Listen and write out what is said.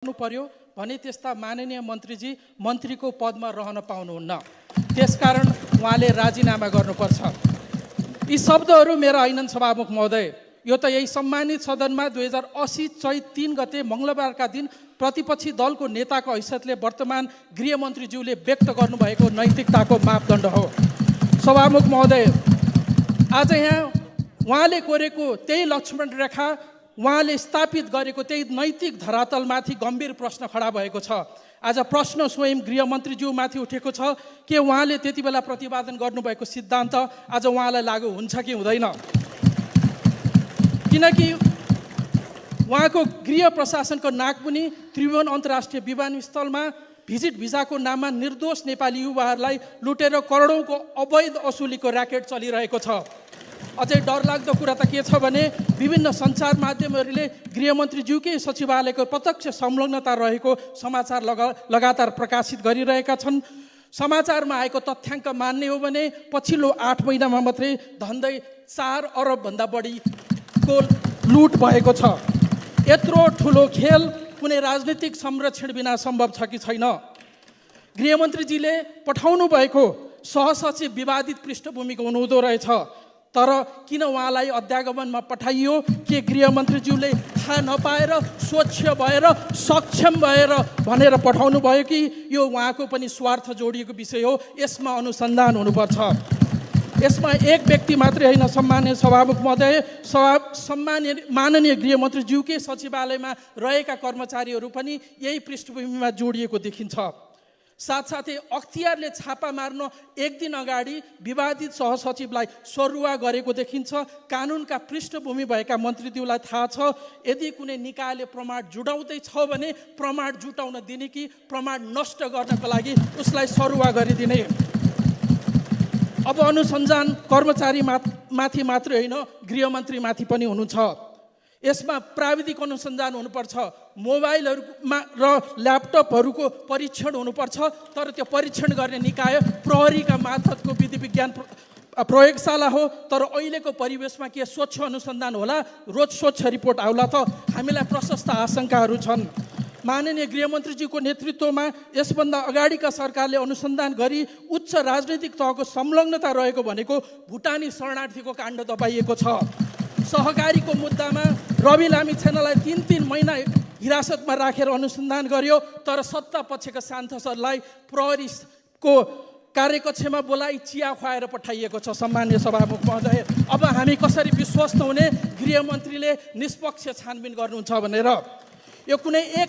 पर्यो भने त्यस्ता माननीय मन्त्रीजी मन्त्रीको पदमा रहन पाउनुहुन्न। त्यसकारण उहाँले राजीनामा गर्नुपर्छ। यी शब्दहरू मेरा हैनन् सभामुख महोदय, यो त यही सम्मानित सदनमा 2080 चैत 3 गते मङ्गलबारका दिन प्रतिपक्षी दलको नेताको हैसियतले वर्तमान गृहमन्त्रीज्यूले व्यक्त गर्नुभएको नैतिकताको मापदण्ड हो। सभामुख महोदय, आज यहाँ उहाँले कोरेको त्यही लक्ष्मण रेखा, उहाँले स्थापित गरेको त्यही नैतिक धरातलमाथि गम्भीर प्रश्न खडा भएको छ। आज प्रश्न स्वयं गृहमन्त्रीज्यूमाथि उठेको छ कि उहाँले त्यति बेला प्रतिपादन गर्नुभएको सिद्धान्त आज उहाँलाई लागू हुन्छ कि हुँदैन। किनकि उहाँको गृह प्रशासनको नाकमुनि त्रिभुवन अन्तर्राष्ट्रिय विमानस्थलमा भिजिट भिजाको नाममा निर्दोष नेपाली युवाहरूलाई लुटेर करोडौँको अवैध असुलीको र्याकेट चलिरहेको छ। अझै डरलाग्दो कुरा त के छ भने विभिन्न सञ्चार माध्यमहरूले गृहमन्त्रीज्यूकै सचिवालयको प्रत्यक्ष संलग्नता रहेको समाचार लगातार प्रकाशित गरिरहेका छन्। समाचारमा आएको तथ्याङ्क मान्ने हो भने पछिल्लो 8 महिनामा मात्रै धन्दै 4 अरबभन्दा बढीको लुट भएको छ। यत्रो ठुलो खेल कुनै राजनीतिक संरक्षण बिना सम्भव छ कि छैन? गृहमन्त्रीजीले पठाउनु भएको सहसचिव विवादित पृष्ठभूमिको हुनुहुँदो रहेछ, तर किन उहाँलाई अध्यागमनमा पठाइयो? के गृहमन्त्रीज्यूले थाहा नपाएर, स्वच्छ भएर, सक्षम भएर भनेर पठाउनु भयो कि यो उहाँको पनि स्वार्थ जोडिएको विषय हो? यसमा अनुसन्धान हुनुपर्छ। यसमा एक व्यक्ति मात्रै होइन सम्माननीय सभामुख महोदय, माननीय गृहमन्त्रीज्यूकै सचिवालयमा रहेका कर्मचारीहरू पनि यही पृष्ठभूमिमा जोडिएको देखिन्छ। साथसाथै अख्तियारले छापा मार्न एक दिन अगाडि विवादित सहसचिवलाई सरुवा गरेको देखिन्छ। कानुनका पृष्ठभूमि भएका मन्त्रीज्यूलाई थाहा छ, यदि कुनै निकायले प्रमाण जुटाउँदैछ भने प्रमाण जुटाउन दिने कि प्रमाण नष्ट गर्नको लागि उसलाई सरुवा गरिदिने। अब अनुसन्धान कर्मचारी माथि मात्रै होइन, गृहमन्त्रीमाथि पनि हुनुहुन्छ। यसमा प्राविधिक अनुसन्धान हुनुपर्छ, मोबाइलहरूमा र ल्यापटपहरूको परीक्षण हुनुपर्छ, तर त्यो परीक्षण गर्ने निकाय प्रहरीका मार्फतको विधि विज्ञान प्रयोगशाला हो। तर अहिलेको परिवेशमा के स्वच्छ अनुसन्धान होला, रोज स्वच्छ रिपोर्ट आउला त? हामीलाई प्रशस्त आशंकाहरू छन्। माननीय गृहमन्त्रीजीको नेतृत्वमा यसभन्दा अगाडिका सरकारले अनुसन्धान गरी उच्च राजनैतिक तहको संलग्नता रहेको भनेको भुटानी शरणार्थीको काण्ड दबाइएको छ। सहकारीको मुद्दामा रवि लामिछानेलाई 3-3 महिना हिरासतमा राखेर अनुसन्धान गर्यो, तर सत्ता पक्षका सांसदलाई प्रहरीको कार्यकक्षमा बोलाई चिया खुवाएर पठाइएको छ। सम्माननीय सभामुख महोदय, अब हामी कसरी विश्वस्त हुने गृहमन्त्रीले निष्पक्ष छानबिन गर्नुहुन्छ भनेर? यो कुनै एक